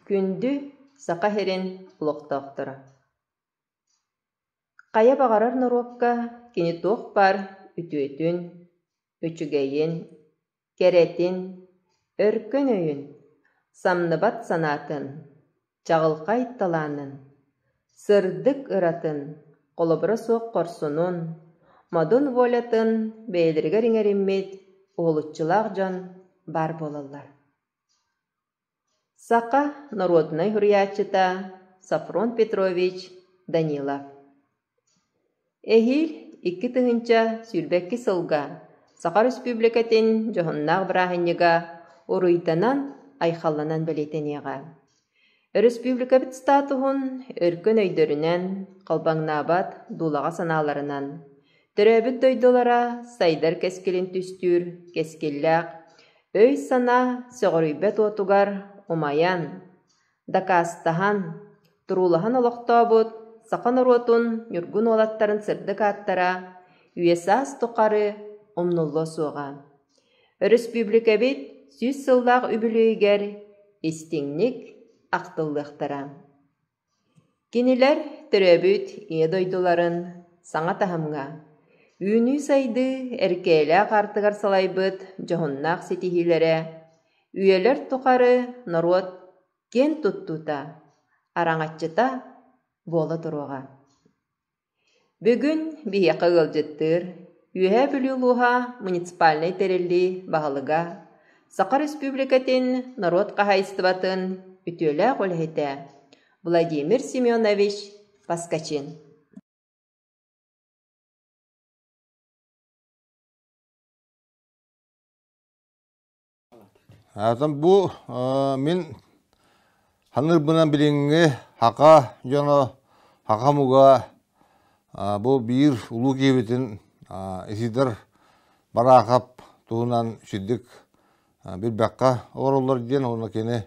Күндү Саха сирин олохтоохторо! Хайа баҕарар норуокка кини туох баар үтүөтүн, үчүгэйин, кэрэтин, өркөн өйүн, самныбат санаатын, чаҕылхай талаанын, сырдык ыратын, холобура суох хорсунун, модун волятын бэйэлэригэр иҥэриммит уһулуччулаах дьон баар буолаллар. Саха норуодунай суруйааччыта Софрон Петрович Данилов Эһиил 2022 сылга Саха Өрөспүүбүлүкэтин дьоһуннаах бырааһынньыга уруйданан-айхалланан бэлиэтэниэҕэ. Өрөспүүбүлүкэбит статуһун өркөн өйдөрүнэн, халбаҥнаабат дуулаҕа санааларынан, төрөөбүт дойдулара сайдар кэскилин түстүүр кэскиллээх өй-санаа сөҕүрүйбэт уотугар умайан, дакаастаһан, туруулаһан олохтообут саха норуотун ньургун уолаттарын сырдык ааттара үйэ-саас тухары умнуллуо суоҕа. Өрөспүүбүлүкэбит 100 сыллаах үбүлүөйүгэр истиҥник ахтыллыахтара. Кинилэр төрөөбүт Ийэ дойдуларын саҥа таһымҥа, үүнүү-сайдыы эркээлээх аартыгар салайбыт дьоһуннаах ситиһиилэрэ үйэлэр тухары норуот киэн туттуута, араҥаччыта буола туруоҕа. Бүгүн биһиэхэ ыалдьыттыыр Үөһээ Бүлүү улууһа муниципальнай тэриллии баһылыга, Саха Республикатын норуот хаһаайыстыбатын үтүөлээх үлэһитэ Владимир Семенович Поскачин. Аатым бу мин ханыырбынан билиҥҥи Хака дьоно Хака омуга бу биир улуу киһибитин Исидор Бараахап туһунан сүрдүк билбэккэ олороллор диэн уонна кини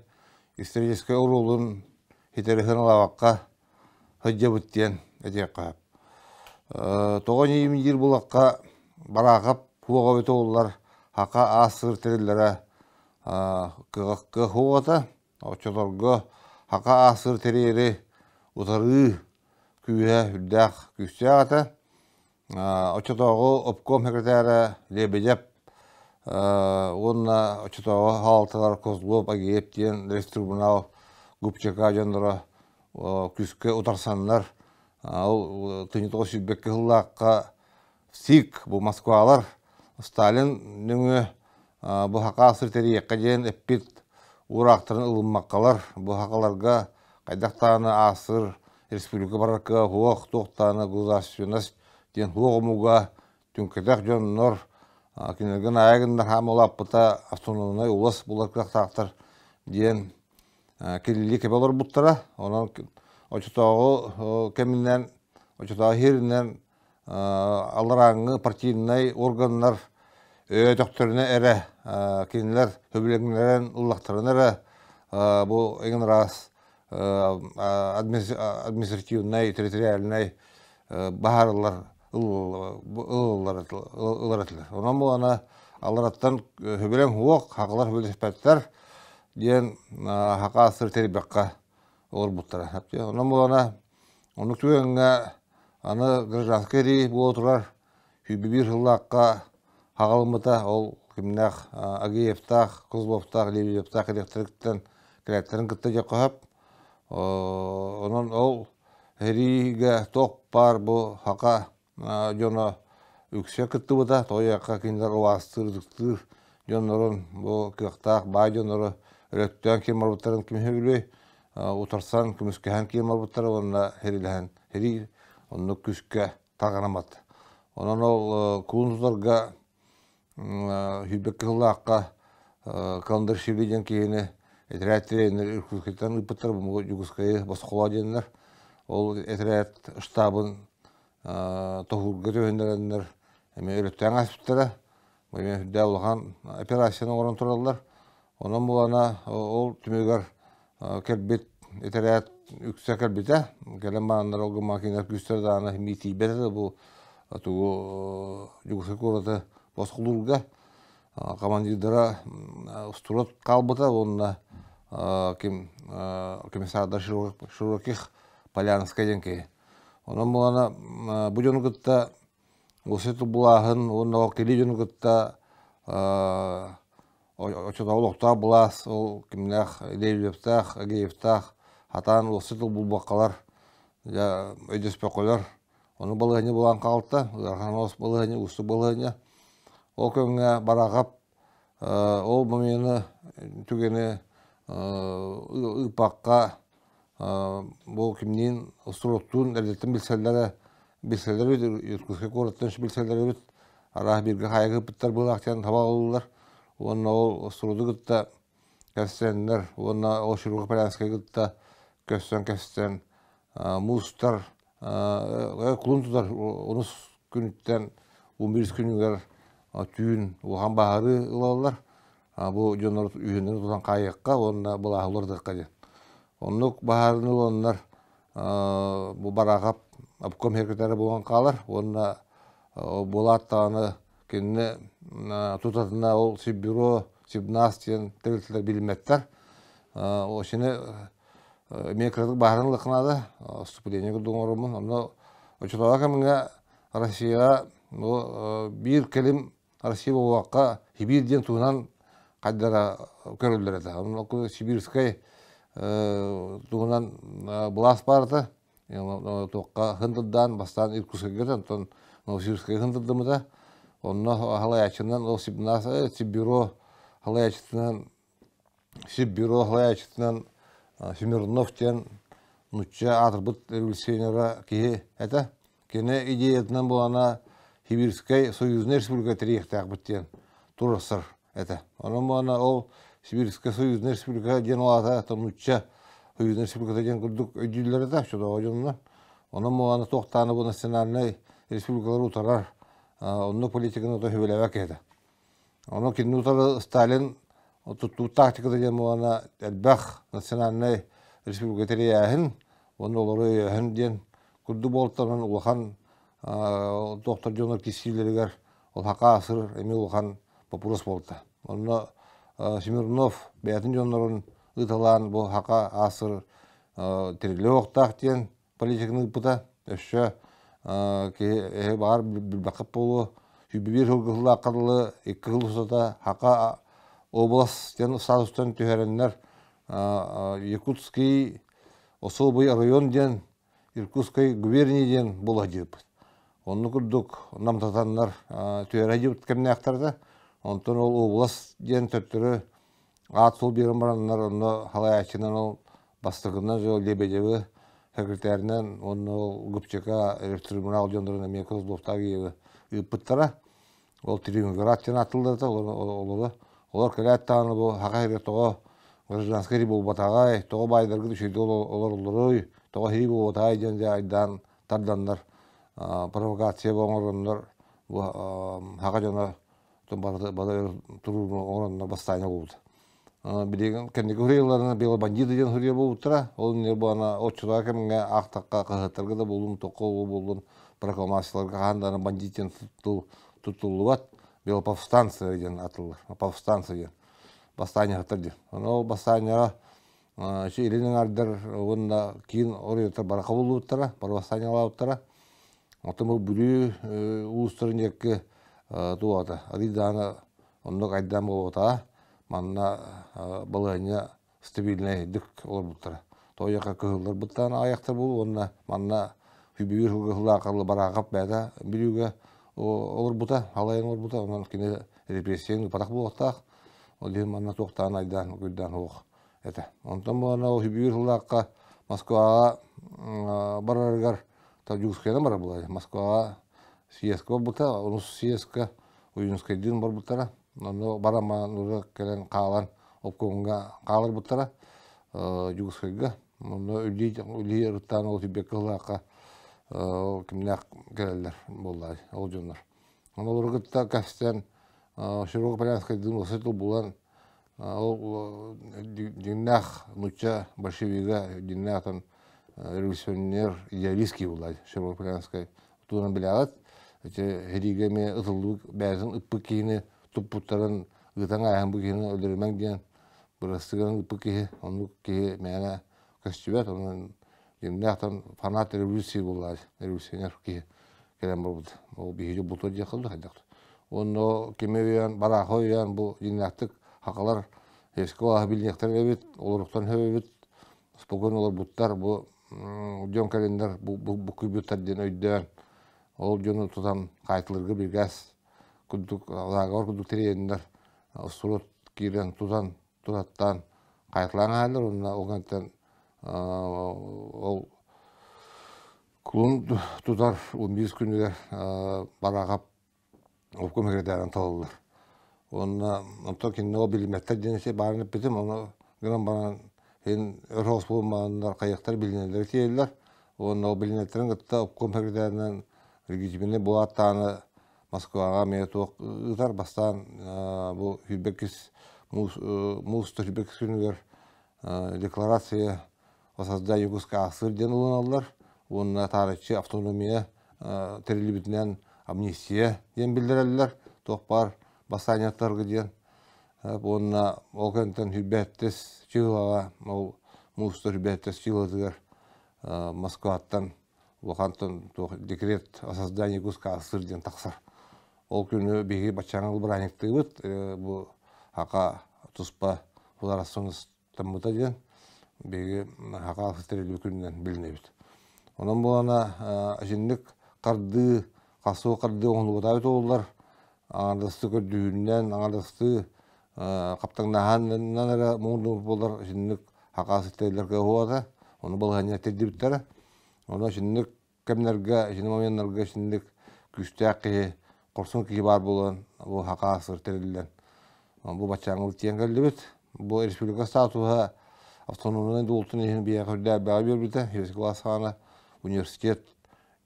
историческай оруолун ситэри сыаналаабакка сылдьабыт диэн этиэххэ сөп. Тоҕо инньэ диир буоллахха, Бараахап суоҕа эбитэ буоллар, Хака аас-сыр тэриллэрэ кыах суоҕа Оччолорго Хака аас-сыр тэрийэри утарыы күүһэ сүрдээх күүстээх этэ. Оччотооҕу обком секретара Лебедев уонна оччотооҕу хаалталар Козлов, Агеев диэн рестрибунал Губчака дьонноро күүскэ утарсаннар ол 1921 сыллаахха СИК бу Москвалар Сталин нөҥүө бу хакаасыр тэрийиэххэ диэн эппит уураахтарын ылыммаккалар бу хакаларга хайдах даҕаны аасыр республика барар кыаҕа суох туох даҕаны государственность диэн суох омуга түҥкэтэх дьоннор кинилэргэ наайа гыннар хаама улааппыта автономнай улас булар кыахтаахтар диэн кириллии кэбэ олорбуттара. Онон оччотооҕу кэминэн, оччотооҕу иһиринэн алларааҥҥы партийнай органнар өйөөтөхтөрүнэ эрэ, кинилэр сөбүлэҥнэрин ыллахтарына эрэ бу эҥин араас административнай, территориальнай баһаарылар ылыллар этилэр. Онон буолана аллараттан сөбүлэҥ суох, хакалар сөбүлэспэттэр диэн хакаастыр тэрийбэккэ олорбуттара. Онон буолана оннук түгэҥҥэ аны гражданскай рейс буола турар 101 сыллаахха хаҕалыммыта ол кимнээх Агеевтаах, Козловтаах, Лебедевтаах кэлиэхтэриттэн кэлээттэрин кытта дьэ Онон ол сэриигэ туох баар бу хака дьоно үксэ кыттыбыта. Тоҕо кинилэр убаастыыр, ытыктыыр дьоннорун бу кыахтаах баай дьоннору өлөттөөн ким барбыттарын ким сөбүлүөй утарсан көмүскэһэн ким барбыттара уонна сэриилэһэн сэрии оннук күүскэ тарҕанаммат. Онон ол кулун тутарга Сүүрбэккэ сыллаахха Каландаршвили диэн киһини этэрээт тренер Иркутскайтан ыыппыттар, Дьокуускайы босхолоо диэннэр. Ол этэрээт штабын тоһуурга түһүннэрэннэр эмиэ өлөттөөн ааспыттара. Эмиэ сүрдээх улахан операцияны оҥорон тураллар. Онон булана ол түмүгэр кэлбит этэрээт үксэ кэлбитэ. Кэлэн бараннар ол гыммаҕа кинилэр күүстэрэ даҕаны мии тиийбэт этэ бу тугу Дьокуускай куораты босхолуурга командирдара устурат хаалбыта уонна Ким комиссардар Широких Полянскай диэн киһи. Онон буолана бу дьону кытта уопсай тылбылааһын уонна ол кэлии дьону кытта оччотооҕу олохтоох былаас ол кимнээх Лебедевтаах, Агеевтаах хатаан уопсай тыл булбаккалар дьэ өйдөспөккөлөр. Ону балаһыанньа булан хаалта, ыарахан олус балаһыанньа, уустук балаһыанньа. Ол көҥҥэ Бараахап ол момены түгэни ыыппакка бу кимниин Островтуун эрдэттэн билсэллэрэ билсэллэр эбит Иркутскай куораттан билсэллэр эбит араас бииргэ хаайыга ыппыттар быһыылаах диэн табалыллар уонна ол Островду кытта кэпсэннэр уонна ол Широкополянскай кытта көссөн кэпсэтэн муустар кулун тутар онус күнүттэн 11 күнүгэр түүн улахан баһаарыы ылаллар. Бу дьоннор үһүннэрин тутан хаайыахха уонна былааһы уларытыахха диэн. Оннук баһаарыны ыланнар бу Бараахап обком секретара буолан хаалар уонна буолаат даҕаны кинини тутатына ол Сиббюро, Сибнаас диэн тэрилтэлэр билиммэттэр. Осини эмиэ кыратык баһааран ылыахха наада, вступление курдук оҥороммун. Онно оччотооҕу кэмҥэ Россияҕа бу биир кэлим Россия буолуохха Сибиир диэн туһунан хайдара көрөллөр этэ. Онно Сибирскай туһунан былаас баарыта туохха хындырдаан бастаан Иркутскайга онтон Новосибирскайга хындырдымыта. Онно халайааччынан ол Сиббюро халайааччытынан Сиббюро салайааччытынан Смирнов диэн нуучча аатырбыт революционера киһи этэ. Кини идеятынан буолана Сибирскэй союзнай республика тэрийиэхтээхпит диэн туруорсар этэ. Онон буолана ол Сибирскэй союзнай республика диэн ол аата нуучча союзнай республиката диэн курдук өйдүүллэр этэ оччотооҕу дьоннор. Онон буолана туохтааны бу национальнай республикалары утарар оннук политиканы ото сөбүлээбэт киһи этэ. Ону кинини утары Сталин туттубут тактиката диэн буолана элбэх национальнай республика тэрийээһин уонна олору өйөөһүн диэн курдук буолтанан улахан доктор дьоннор киссиилэригэр ол хакаасыр эмиэ улахан боппуруос буолта. Онно Смирнов бэйэтин дьоннорун ыыталаан бу хака аасыр тэриллиэ уохтаах диэн политиканы ыыппыта. Өссө киһи эһи баҕар билбэххит буолуо. Сүүрбэ сылга сыллаахха дылы икки сыл устата Хака область диэн статустан түһэрэннэр Якутский особый район диэн Иркутскай губерния диэн буола сылдьыбыппыт. Онну курдук намтатаннар түһэрэ сылдьыбыт кэмнээхтэр да. Онтон ол область диэн төттөрү аат-суол биэрэн бараннар онно халайааччынан ол бастакынан дьол Лебедевы секретарынан уонна ол Гупчака трибунал дьоннорун эмиэ Козловтаах ыыппыттара. Ол триумвират диэн ааттыыллар олору. Олор кэлээт даҕаны бу Саха сиригэр тоҕо гражданскай сэрии буолбатаҕай, тоҕо баайдаргыт үчүгэйдик олороллоруй, тоҕо сэрии буолбатаҕай диэн дьэ айдаан тарданнар провокация оҥороннор бу саха дьоно бары турууну оҥороннор бастаанньа буолбута. Билигин кэнники суруйалларына белобандиты диэн суруйар буолбуттара. Ол иннигэр оччотооҕу кэмҥэ аахтахха хаһыаттарга да буоллун, токко буоллун, прокламацияларга хаһан даҕаны бандит диэн тыл туттуллубат. Белоповстанция диэн атыллар. Повстанция диэн. Бастаанньаһыттар диэн. Ону ол бастаанньаҕа илин эҥэрдэр уонна киин оройуоттар бары хабыллыбыттара, бары бастаанньалаабыттара. Оттон бу Бүлүү улуустарын диэки туоҕата, арыый даҕаны оннук айдаан буолбатаҕа. Манна балаһыанньа стабильнайдык олорбуттара. Тоҕо кыһылларбыттан аҕыйахтар буолуо уонна манна Бүлүү сылгы Бараахап бэйэтэ Бүлүүгэ олорбута, халайан олорбута. Онон кини репрессияны ыыппатах буолуохтаах. Ол иһин манна туохтаан айдаан күйдээн суох этэ. Онтон буолан ол Бүлүү сыллаахха Москваҕа барарыгар Дьокуускайынан барар буолар. Москваҕа съездка барбыта, онус съездка Ойуунускайдыын барбыттара. Онно баран баран кэлэн хаалан обкомҥа хааларбыттара Дьокуускайга. Онно үлэлии ырыттаан ол тиийбэккэ сылаахха ол кимнээх кэлэллэр буоллаҕай ол дьоннор. Ону олору кытта кэпсэтэн Широкополянскайдыын уопсай тыл булан ол дьиҥнээх нуучча большевига дьиҥнээх атын революционер идеалистский буолла Широкополянскай туһунан билэҕит. Ити сэриигэ эмиэ ытыллыбыт бэйэтин ыппыт киһини туппуттарын ыытан ааһан бу киһини өлөрүмэҥ диэн. Бырастыгынан ыыппыт киһи, оннук киһи мээнэ көстүбэт, онон дьиҥнээх фанат революции буоллаҕа, революционер киһи кэлэн барбыт. Ол биһиги бутуо диэх курдук хайдах. Уонна кими өйөөн, бараахы өйөөн бу дьиҥнээхтик хахалар эсколаһы билиниэхтэр эбит, олоруктан хөбөбүт, спокойно олорбуттар, бу дьон кэлиннэр буккуйбуттар диэн өйдөөн, ол дьону тутан хаайтыларга биргээс курдук, лааҕыр курдук тэрийэннэр сурут киирэн тутан тураттаан хайатылаан аһаллар уонна ол кэнниттэн ол кулун тутар 11 күнүгэр Бараахап обком секретарынан талыллар. Уонна онтон кинини ол билиммэттэр диэн сир баарын эппитим, ону гынан баран иһин өр соҕус буолмааннар хайыахтар билинэллэри тиийэллэр. Уонна ол билинэллэрин кытта обком секретарынан легитимнэй буолааттааны Москваҕа эмиэ туох ыытар бастаан бу сүүрбэккис муус муус сүүрбэккис күнүгэр декларация о создании Якутска АССР диэн ылыналлар уонна таарыччы автономия тэриллибитинэн амнистия диэн биллэрэллэр туох баар бастаанньаттарга диэн уонна ол кэнниттэн сүүрбэттис чыылаҕа ол муус сүүрбэттис чыылатыгар Москваттан улахантан туох декрет о создании Якутска диэн тахсар. Ол күнү биһиги баччааҥҥы бырааһынньыктыыбыт бу хака туспа судаарыстыбаннастаммыта диэн биһиги хака тэриллибит күнүнэн билинэбит. Онон буолана итинник хардыы, хасуу хардыы оҥоһуллубатаабыт буоллар, аҥардастыы көрдүүрүнэн, аҥардастыы хаптаҥнаһанынан эрэ муҥурдубут буоллар итинник хакаас тэриллэр кыаһуота, ону балаһыанньа тирдибиттэрэ. Онон итинник кэмнэргэ, итини моменнарга итинник күүстээх киһи, хорсун киһи баар буолан, бу хакаас тэриллэн, бу баччааҥҥы тиийэн кэллибит. Бу республика статуһа автономнай дуолтун иһин биһиэхэ үрдээбэҕэ биэрбитэ. Үһүс саҕана университет,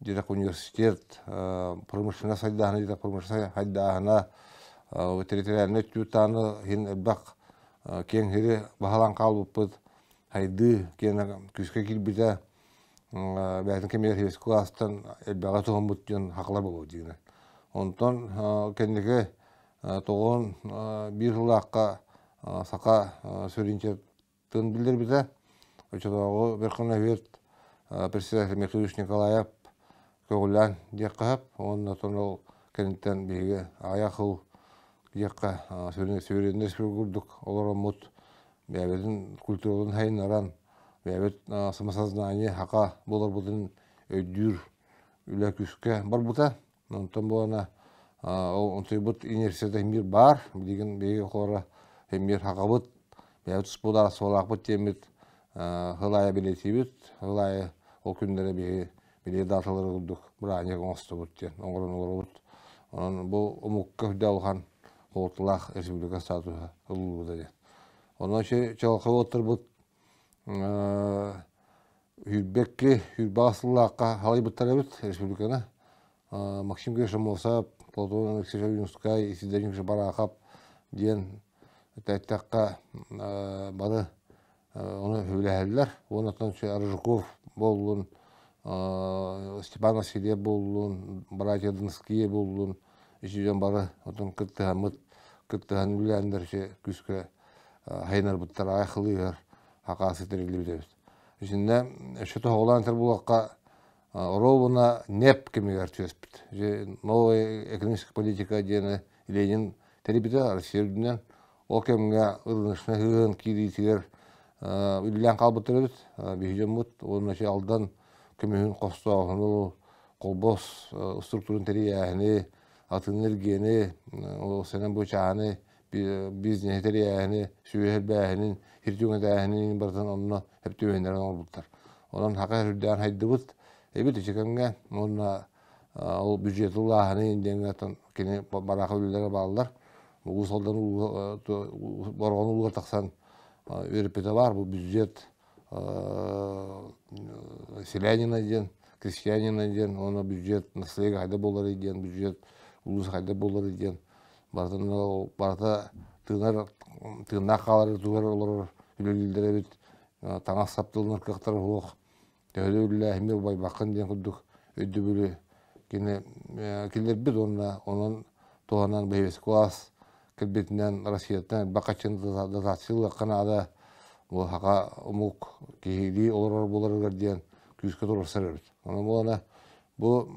диэтэх университет, промышленность сайдааһына диэтэх промышленность сайдааһына, территориальнай өттүттааны иһин элбэх киэҥ сири баһылаан хаалбыппыт. Хайдыы киэнэ күүскэ киирбитэ. Бэйэтин кэмигэр үһүс кылаастан элбэҕи туһаммыт диэн хахалар буолуо диигинэн. Онтон кэнники тоҕон биир сыллаахха саха суверенитетын биллэрбитэ. Оччотооҕу Верховный Совет председатель Михаил Николаев көҕүлээн диэххэ сөп. Уонна оттон ол кэнниттэн биһиги аҕыйах сыл диэххэ суверенный курдук олороммут бэйэбитин культурабытын сайыннаран бэйэбит самосознание хака буоларбытын өйдүүр үлэ күүскэ барбыта. Онтон буолана ол онтуйбут университет эмиэ баар. Билигин биһиги холоро эмиэ хакабыт, бэйэбит суолаахпыт диэммит сыл аайы бэлиэтиибит. Сыл аайы ол күннэрэ биһиги били даталары курдук бырааһынньык оҥостобут диэн оҥорон олоробут. Онон бу омукка үрдэ улахан суолталаах республика статуһа ылыллыбыта диэн. Онон чалхай уоттарбыт сүүрбэкки, сүүрбэҕэ сыллаахха халайбыттар эбит республиканы. Максим Гришамосов, Платон Алексеевич Ойуунускай, Исидор Николаевич Бараахап диэн эттэххэ бары ону сөбүлэһэллэр. Уонна Рыжиков буоллун, Степан Васильев буоллун, братья Донские буоллун, ити дьон бары отон кыттыһаммыт, кыттыһан үлэлээннэр күүскэ хайынарбыттар аҕай хылыыһар хакаасы тэриллибит эбит. Итиннэ өссө тоһоҕолоон этэр буолуохха оруобуна НЭП кэмигэр түөспүт. Новая экономическая политика диэни Ленин тэрийбитэ Россия үрдүнэн. Ол кэмҥэ ырынышна ыһыын киириитигэр үлэлээн хаалбыттар эбит биһи дьоммут уонна Алдан көмүһүн хостооһуну, холбос структурун тэрийээһини, атын эргиэни, сэнэн бычааны, бизнеһи тэрийээһини, сүөһэрбээһинин, сир түҥэтээһинин барытын онно эптүөһүннэрэн оҥорбуттар. Онон хака үрдээн хайдыбыт эбит ити кэмҥэ уонна ол бюджеты улааһынын диэҥҥэ кини бараха үлэлэрэ бааллар. Уус Алдан Бороҕон улууһугар тахсан үөрэппитэ баар бу бюджет селянина диэн, крестьянина диэн уонна бюджет наследие хайда буоларый диэн, бюджет улуус хайда буоларый диэн барытын барыта тыынар тыыннаах хаалар тугар олорор үлэлииллэр эбит таҥас сап тылынар кыахтара суох төһөлүү үлэлээһиммин убайбаккын диэн курдук өйдөбүлү кини киллэрбит уонна онон туһанан бэһиэс кылаас. кэлбитинэн Россияттан элбэх хаччыны дотация ылыахха наада, бу саха омук киһилии олорор буоларыгар диэн күүскэ туруорсар эбит. Онон буолана бу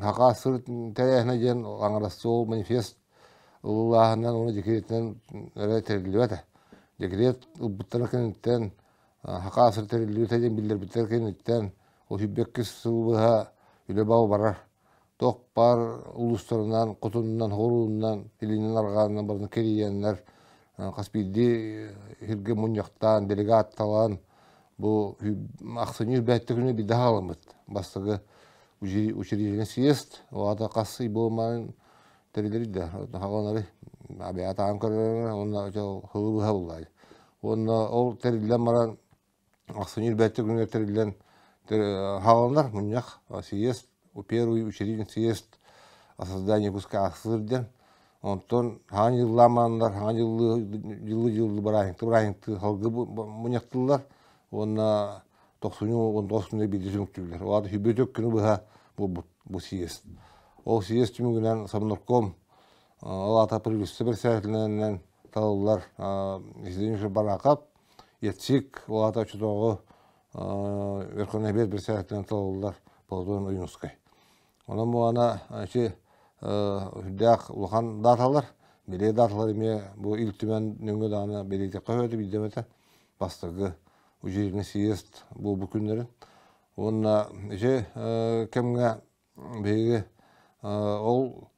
саха сыр тэрээһинэ диэн аҥарастуол манифест ылылааһынан уонна декретинэн эрэ тэриллибэтэ. Декрет ылбыттарын кэнниттэн саха сыр тэриллибитэ диэн биллэрбиттэр кэнниттэн ол сүүрбэккис сыл быһа үлэ бау барар. Туох баар улуустарынан, хотунунан, хоруунан, илинэн-арҕаанынан барытын кэрийэннэр хас биирдии сиргэ мунньахтаан, делегатталаан бу ахсынньы үрбэттэ күнү биирдэ хаалыммыт. Бастакы учредительный съезд, ол аата хас ый буолмаан тэрилэрий да, хааланары абиатаан көрөрө, уонна хылы быһа буллаай. Уонна ол тэриллэн баран Ахсынньы үрбэттэ күнүгэр тэриллэн хааланар мунньах съезд, первый учредительный съезд о создании Якутска АССР диэн. Онтон хаан дьыллаамааннар, хаан дьыллы дьыллы дьыллы бырааһынньыкты бырааһынньыкты салгыы мунньахтыыллар уонна тохсунньу 19 күнү биирдэ түмүктүүллэр. Ол аата сүүрбэ күнү быһа буолбут бу съезд. Ол съезд түмүгүнэн Совнарком ол аата правительство председателинэн талыллар Евгений Бараков Яцик ол аата оччотооҕу Верховный председателинэн талыллар Платон Ойуунускай. Онон буолана ити үрдээх улахан даталар, бэлиэ даталар эмиэ бу Ил Түмэн нөҥүө даҕаны бэлиэтиэххэ сөп биирдэмэтэ бастакы учредительный съезд буолбут күннэрин. Уонна ити кэмҥэ Биһиги ол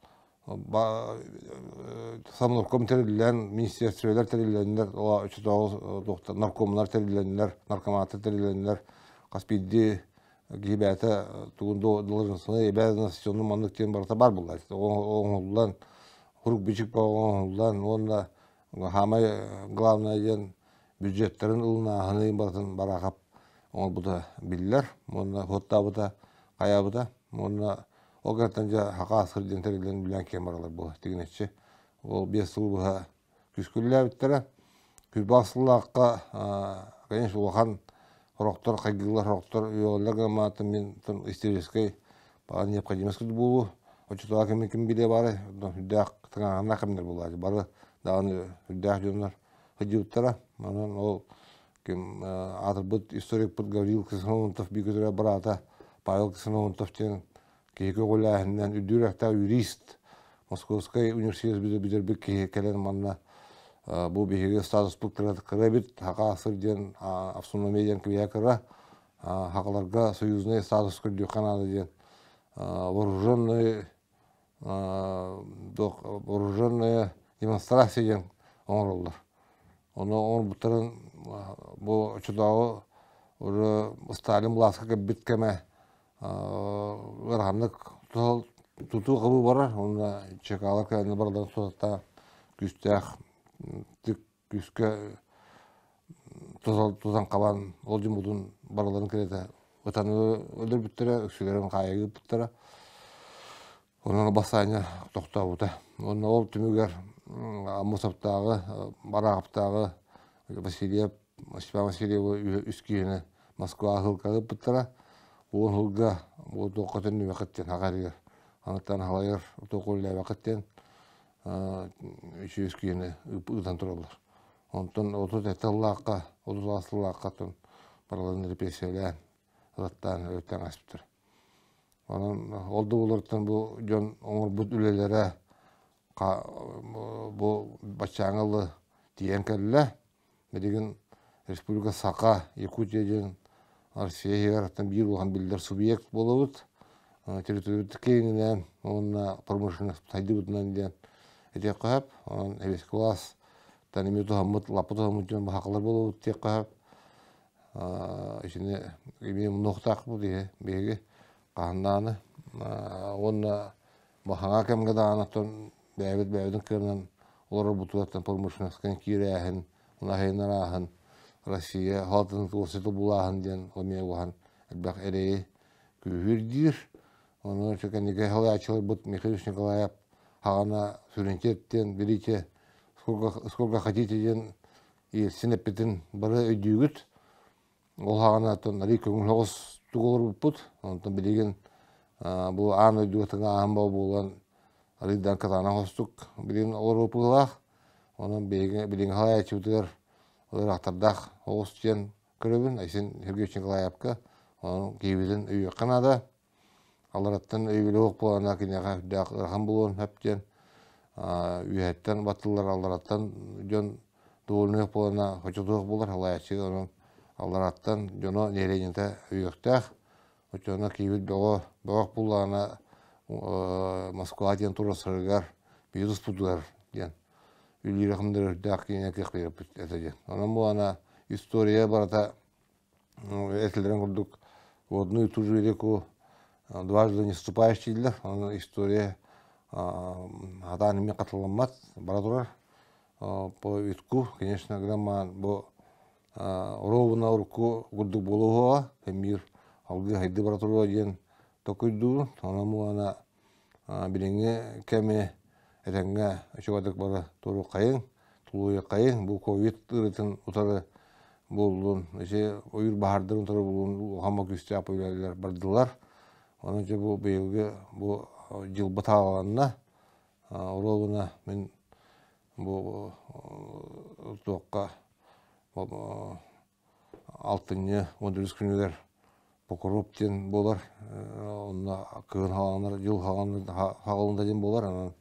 Самнарком тэриллэн, министерстволар тэриллэннэр, оччотооҕу наркомнар тэриллэннэр, наркоматтар тэриллэннэр, хас биирдии киһи бэйэтэ тугун должностной обязанность онну маннык диэн барыта баар буолла. Оҥоһуллан, хурук-бичик оҥоһуллан уонна Хаамай главное диэн бюджеттарын ылынааһыны барытын Бараахап оҥорбута биллэр уонна суоттаабыта, хайаабыта уонна ол кэнниттэн дьэ Хакаас диэн тэриллэн билэн киэн баралар буола тигинэччи. Ол 5 сыл быһа күскүллээбиттэрэ. Күрбаах сыллаахха, конечно, улахан сорохтор хайгыыллар, сорохтор үөҕэллэр гыммаатын мин историческай баҕар необходимость курдук буолуо. Оччотугар кими ким билиэ баарай, үрдээх тыҥааһыннаах кэмнэр буолааччы. Бары даҕаны үрдээх дьоннор сылдьыбыттара. Онон ол ким аатырбыт историкпыт Гаврил Ксенофонтов бииргэ быраата Павел Ксенофонтов диэн киһи көҕүлээһининэн үрдүк үөрэхтээх юрист, Московскай университет бүтэрбит киһи кэлэн манна бу биһиги статуспут кыра эбит, Хака сыр диэн автономия диэн кыбыйа кыра, хакаларга союзный статус көрдүөххэ наада диэн вооруженный вооруженная демонстрация диэн оҥороллор. Ону оҥорбуттарын бу оччотооҕу уже Сталин былааска кэлбит кэмэ ыараханнык тутуу хабыы барар уонна чекалар кэлэннэр барыларын сотаттаан күүстээх күүскэ тутан хабан ол дьоммутун барыларын кэриэтэ ытан өлөрбүттэрэ, үксүлэрин хаайа ыыппыттара. Онон бассаанньа тохтообута. Уонна ол түмүгэр Аммосовтааҕы, Барааҕаптааҕы Васильев, Степан Васильевы үс киһини Москва аһылыкка ыыппыттара. 10 сылга бу туохха төннүбэххит диэн аҕа эригэр аныттан халайар туох үлэлээбэххит диэн үчүгэй киһини ыытан тураллар. Онтон 37 сыллаахха, 36 сыллаахха барыларын репрессиялээн, ылаттаан өлөттөн ааспыттар. Онон ол да буолартан бу дьон оҥорбут үлэлэрэ бу баччааҥҥа ылы тиийэн кэллэ. Билигин Республика Саха, Якутия диэн Россия иһигэр биир улахан биллэр субъект буолабыт. Территориябыт киэҥинэн уонна промышленность сайдыбытынан диэн этиэххэ сөп. Онон эбиэскэ кылаас эмиэ туһаммыт, лаппа туһаммыт дьон баһаакалар буолабыт диэххэ сөп. Итини эмиэ муннуохтаахпыт биһиги хаһан даҕаны. Уонна баһаҥа кэмҥэ даҕаны оттон бэйэбит бэйэбитин кыанан олорорбутугар промышленноска киирээһин, аһын Россия халатын туосита булааһын диэн эмиэ улахан элбэх эрэйи күүһүрдүүр. Ону кэнники салайааччыларбыт Михаил Николаев хаҕана суверенитет диэн берите сколько, сколько хотите диэн Ельцин эппитин бары өйдүүгүт. Ол хаҕана оттон арый көҥүл соҕус тугу олорбуппут. Онтон билигин бу аан дойдуга тыҥааһын буолан арыйдан кытаанах остук билигин олоруоппуталаах. Онон биһиги билиҥҥи салайааччыбытыгар ыараахтардаах оҕус диэн көрөбүн Айсен Сергеевич Николаевка. Онон киһибитин өйүөххэ наада. Алараттан өйөбүлэ суох буолана киниэхэ үрдээх ыарахан буолуон сөп диэн үөһэттэн баттылар аллараттан дьон довольнай буолана хочотуох буолар салайааччыга онон аллараттан дьоно нэһилиэнньэтэ өйүөхтээх. Оччоҕуна киһибит бөҕө бөҕөх буллаҕына Москва диэн туруорсарыгар биир туспутугар диэн үлэлиир үрдээх киинэ кыах биэрбит этэ диэн. Онон буолана история барыта этилэрин курдук в одну и ту же реку дважды не вступаешь дииллэр. Онон история хатаан эмиэ хатыламмат бара турар. По витку, конечно, грамман бу оруобуна урукку курдук буолуоҕа эмиир алгыы хайды бара туруо диэн токуйдуурун. Онон буолана билиҥҥи кэми этэҥҥэ үчүгэйдик бары туруоххайыҥ, тулуйуоххайыҥ. Бу ковид ыарыытын утары буоллун, ити ойуур баһаардарын утары буоллун улахан күүстээх үлэлэр бардылар. Онон дьэ бу быйылгы бу дьылбыт ааланна. Оруобуна мин бу туохха алтынньы 14 күнүгэр Покров диэн буолар, онно кыһын хааланар, дьыл хааланар диэн буолар, онон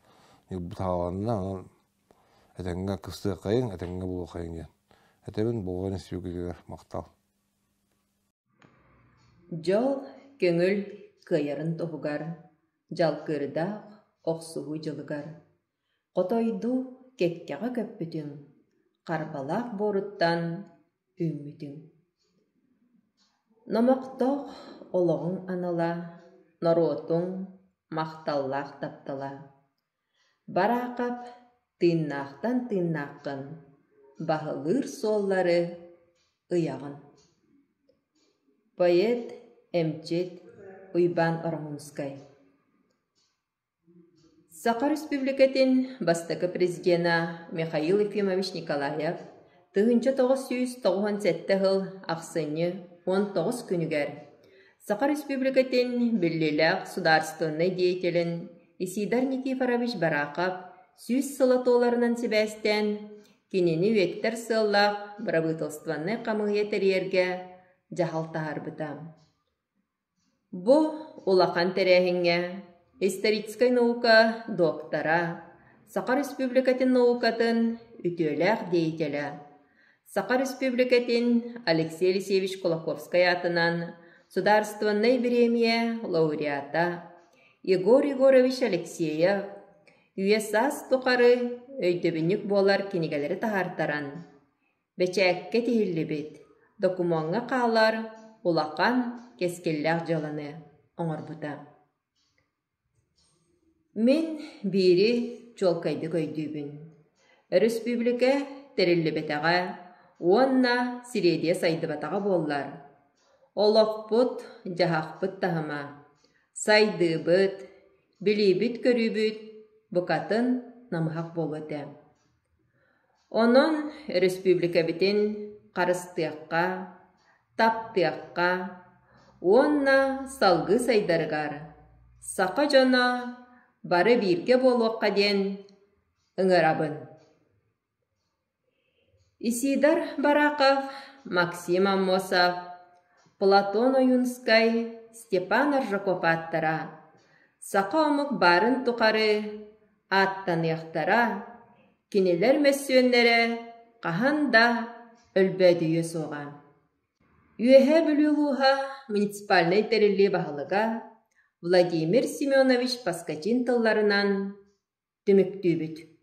ньылбыт хааланна, онон этэҥҥэ кыстыаххайыҥ, этэҥҥэ буолуоххайыҥ диэн. Этэбин Болҕон институтугар махтал. Дьол көҥүл кыайарын туһугар, дьалкыырдаах охсуһуу дьылыгар Хотойдуу кэккэҕэ көппүтүҥ, Харбалаах буоруттан үүммүтүҥ. Номохтоох олоҕуҥ анала, норуотуҥ махталлаах таптала. Бараахап тыыннаахтан тыыннааххын, баһылыыр суоллары ыйаҕын. Поэт, эмчит Уйбаан Ороһуунскай Саха Республикатын бастакы президена Михаил Ефимович Николаев 1997 сыл ахсынньы 19 күнүгэр Саха Республикатын биллиилээх судаарыстыбаннай деятелин Исидор Никифорович Барахов 100 сыла туоларынан сибээстээн, кинини үйэтитэр сыаллаах бырабыыталыстыбаннай хамыыһыйа тэрийэргэ дьаһал таһаарбыта. Бу улахан тэрээһиҥҥэ историческай наука доктора, Саха Республикатын наукатын үтүөлээх деятелэ, Саха Республикатын Алексей Елисеевич Кулаковскай аатынан Судаарыстыбаннай бириэмийэ лауреата Егор Егорович Алексеев үйэ-саас тухары өйдөбүнньүк буолар кинигэлэри таһаартаран, Бэчээккэ тиһиллибит, докумуоҥҥа хаалар улахан, кэскиллээх дьыаланы оҥорбута. Мин биири чуолкайдык өйдүүбүн: өрөспүүбүлүкэ тэриллибэтэҕэ уонна сириэдийэ сайдыбатаҕа буоллар, олохпут-дьаһахпыт таһыма, сайдыыбыт, билиибит-көрүүбүт букатын намыһах буолуо этэ. Онон өрөспүүбүлүкэбитин харыстыахха, таптыахха уонна салгыы сайдарыгар саха дьоно бары бииргэ буолуохха диэн ыҥырабын. Исидор Барахов, Максим Аммосов, Платон Ойунскай, Степан Аржаков ааттара саха омук баарын тухары ааттаныахтара, кинилэр мөссүөннэрэ хаһан да өлбөөдүйүө суоҕа. Үөһээ Бүлүү улууһа муниципальнай тэриллии баһылыга Владимир Семенович Поскачин тылларынан түмүктүүбүт.